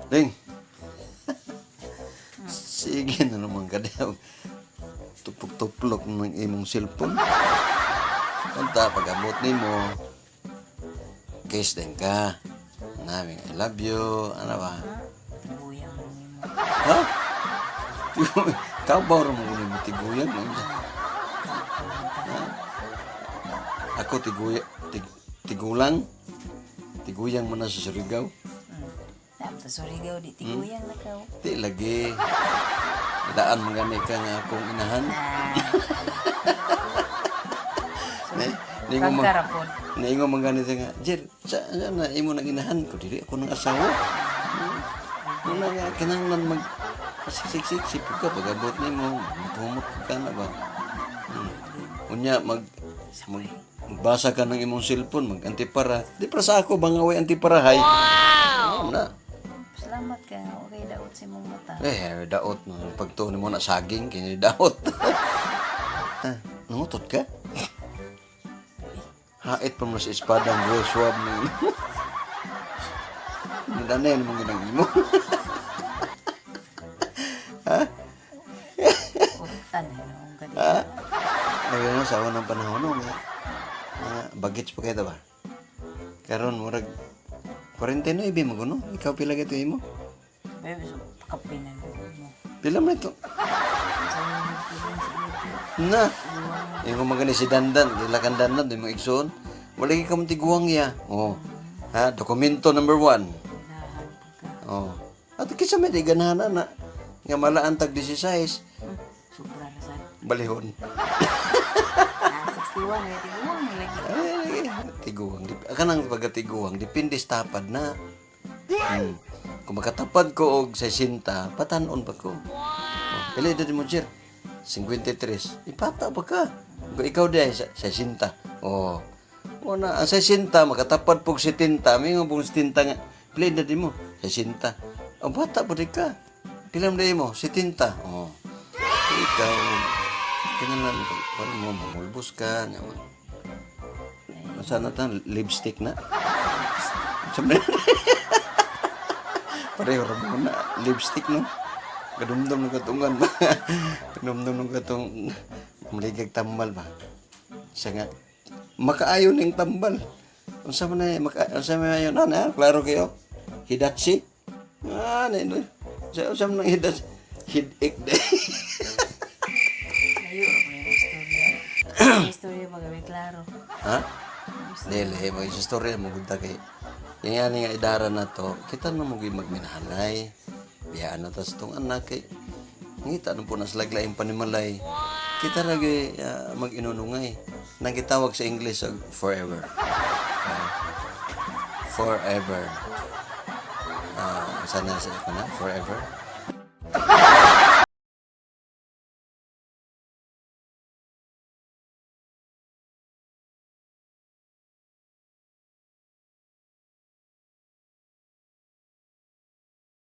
Ding. Sige na naman ka daw. Tupok-tuplok ng imong cellphone. Kanta, pag-abot nimo, kiss din ka. Naming, "I love you." Ano ba? Tibuyang mo nimo. Ha? Kabaw ra mo kuno mo tiguyan. Ha? Ako tiguya, tigulang. Tiguyang mo na sa Surigao. Dam ta Surigao di tiguyang na kaw. Di lagi. Daan mo gani ka nga akong inahan. Ne, ningo man Pagkarapod. Ningo man gani nga, "Jer, sa na imo nang inahan ko dili ako nang asawa." Muna nga kinahanglan mag siksik ka pag-abot nimo, humot ka na ba. Unya mag, mag magbasa ka ng imong cellphone, mag antipara. Di para sa ako bangaway antiparahay. Wow. Na. Salamat ka nga okay daot sa imong mata. Eh, daot no. Pagtuon mo na saging, kini daot. Ah, nangutot ka? Hait pa mo sa espada ang buhay swab ni. Nanay mo ginang imo. Utan hinuong ka di. Ha? Ay, ano, sa unang panahon no, nga, mga bagets pa kayo ba? Karon murag 49 mo kuno. Ikaw pila kay imo? Babe, so kape na mo. Pila man ito? Sa imong piling sa iyo. Na. Ingo man gani si Dandan, dila kan Dandan di mo igsoon. Wala gyud ka tiguang ya. Oh. Ha, dokumento number 1. Ganahan pud ka. Oh. At kisa may di ganahan na nga malaan tag 16. Sobra na sad. Balihon. Ah, 61 nga tiguang lagi. Ay, tiguang. Kanang pagkatiguang, depende sa tapad na. Kung makatapad ko og 60, patanon pa ko. Oh, pila edad mo, Jer? 53. Ipata pa ka. Kung ikaw di ay 60. Oh. Wala, ang 60, makatapad pog 70. May nga pong 70 nga. Pila edad mo? 60. Ang bata pa di ka. Pila mo mo? 70. Oh. Ikaw, kinahanglan parang mo, mamulbos ka. Sana ta lipstick na. Siyempre. Pareho ra mo na lipstick no. Kadumdum ng katungan ba. Kadumdum ng katong maligag tambal ba. Siya nga makaayo ning tambal. Unsa man na maka unsa man ayo na na klaro kayo. Hidatsi. Ah, na ino. Sa unsa man ang hidatsi? Hidik de. Layo ra po yung istorya. Yung istorya magabi klaro. Ha? Dili, mo istorya mo gud ta kay yung ani nga idara na to, kita na mo gyud magminahalay. Biyaan na ta sa tong anak kay ngita na po na sila laing panimalay. Kita ra gyud mag-inunungay. Nang gitawag sa English og forever. Ah, forever. Ah, sana sa ko na forever.